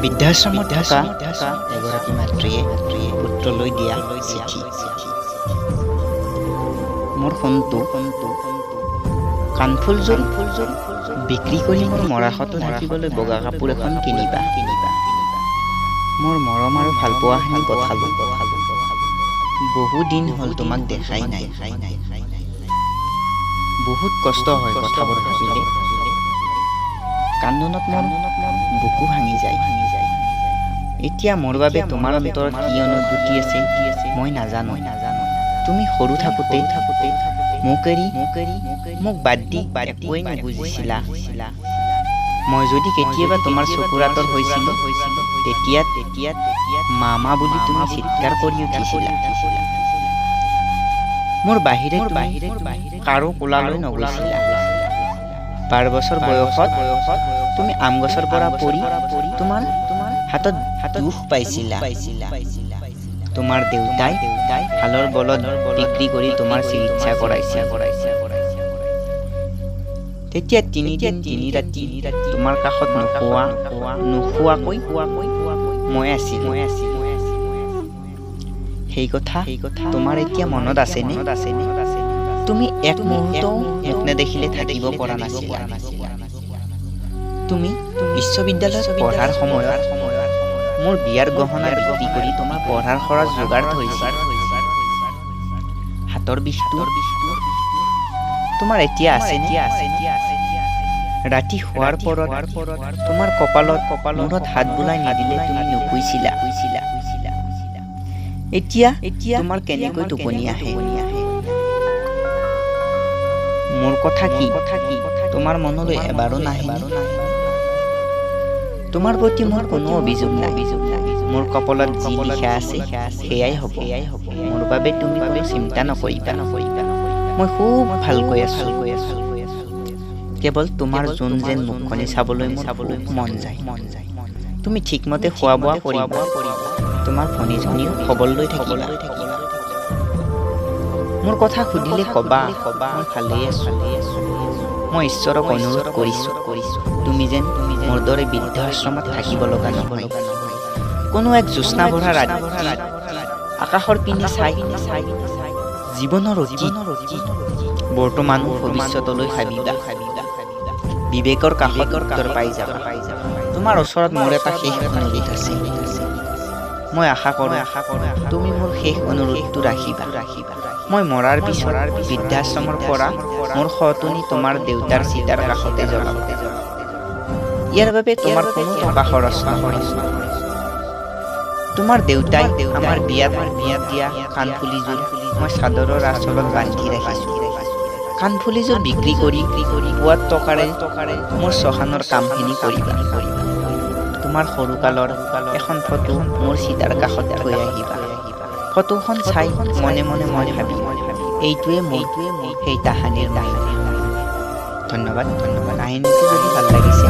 বৃদ্ধাশ্ৰমত থকা এগৰাকী মাতৃয়ে পুত্ৰলৈ দিয়া চিঠি। মোৰ সোণটো, কাণফুলযোৰ বিক্ৰী কৰি মোৰ মৰাশটো ঢাকিবলৈ বগা কাপোৰ এখন কিনিবা। মোৰ মৰম আৰু ভালপোৱাখিনি পঠালোঁ। বহু দিন হ'ল, তোমাক দেখাই নাই। বহুত কষ্ট হয় কথাবোৰ ভাবিলে। কান্দোনত মোৰ বুকু ভাঙি যায়। এতিয়া মোৰ বাবে তোমাৰ অন্তৰত কি অনুভূতি আছে, মই নাজানো। তুমি সৰু থাকোঁতে মোক এৰি, মোক বাদ দি একোৱেই নুবুজিছিলা। মই যদি কেতিয়াবা তোমাৰ চকুৰ আঁতৰ হৈছিলোঁ, তেতিয়া মামা বুলি তুমি চিৎকাৰ কৰি উঠিছিলা। মোৰ বাহিৰে তুমি কাৰো কোলালৈ নগৈছিলা। 12 বছৰ বয়সত তুমি আম গছৰ পৰা পৰি তোমাৰ হাতত দুখ পাইছিলা। তোমাৰ দেউতাই হালৰ বলদ বিক্ৰী কৰি তোমাৰ চিকিৎসা কৰাইছিল। তেতিয়া 3 দিন 3 ৰাতি তোমাৰ কাষত নোখোৱা নোখোৱাকৈ মই আছিলো। সেই কথা তোমাৰ এতিয়া মনত আছেনে? তুমি এক মুহূৰ্তও মোক নেদেখিলে থাকিব পৰা নাছিলা। তুমি বিশ্ববিদ্যালয়ত পঢ়াৰ সময়ত মোৰ বিয়াৰ গহনা বিক্ৰী কৰি তোমাৰ পঢ়াৰ খৰচ যোগাৰ ধৰিছিল। হাতৰ বিষটো তোমাৰ এতিয়া আছেনে? ৰাতি শোৱাৰ পৰত তোমাৰ কপালত মূৰত হাত বুলাই নিদিলে তুমি নুশুইছিলা। এতিয়া তোমাৰ কেনেকৈ টোপনি আহে? মোৰ কথা কি তোমাৰ মনলৈ এবাৰো নাহেনে? তোমাৰ প্ৰতি মোৰ কোনো অভিযোগ নাই। মোৰ কপালত যি লিখা আছে, সেয়াই হ'ব। মোৰ বাবে তুমি কোনো চিন্তা নকৰিবা। মই খুব ভালকৈ আছো। কেৱল তোমাৰ জোন যেন মুখখনি চাবলৈ মোৰ খুব মন যায়। তুমি ঠিকমতে খোৱা বোৱা কৰিবা। তোমাৰ ভনীজনীও খবৰ লৈ থাকিবা। মোৰ কথা সুধিলে কবা, মই ভালেই আছো। মই ঈশ্বৰক অনুৰোধ কৰিছো, তুমি যেন মোৰ দৰে বৃদ্ধ আশ্ৰমত থাকিব লগা নহয়। কোনো এক জ্যোৎস্না ভৰা ৰাতি আকাশৰ পিনে চাই জীৱনৰ অতীত, বৰ্তমানো ভৱিষ্যতলৈ ভাবিবা। বিবেকৰ কাষত উত্তৰ পাই যাবা। তোমাৰ ওচৰত মোৰ এটা শেষ অনুৰোধ আছে। মই আশা কৰোঁ, তুমি মোৰ শেষ অনুৰোধটো ৰাখিবা। মই মৰাৰ পিছত বৃদ্ধাশ্ৰমৰ পৰা মোৰ শৱটো নি তোমাৰ দেউতাৰ চিতাৰ কাষতে জ্বলাবা। ইয়াৰ বাবে তোমাৰ কোনো টকা খৰচ নহয়। তোমাৰ দেউতাই আমাৰ বিয়াত দিয়া কাণফুলিযোৰ মই চাদৰৰ আঁচলত বান্ধি ৰাখিছো। কাণফুলিযোৰ বিক্ৰী কৰি পোৱা টকাৰে মোৰ শ্মশানৰ কামখিনি কৰিবা। তোমাৰ সৰুকালৰ এখন ফটো মোৰ চিতাৰ কাষত থৈ আহিবা। ফটোখন চাই মনে মনে মই ভাবিম, এইটোৱে মোৰ সেই তাহানিৰ মাইনা। ধন্যবাদ, ধন্যবাদ। কাহিনীটো যদি ভাল লাগিছে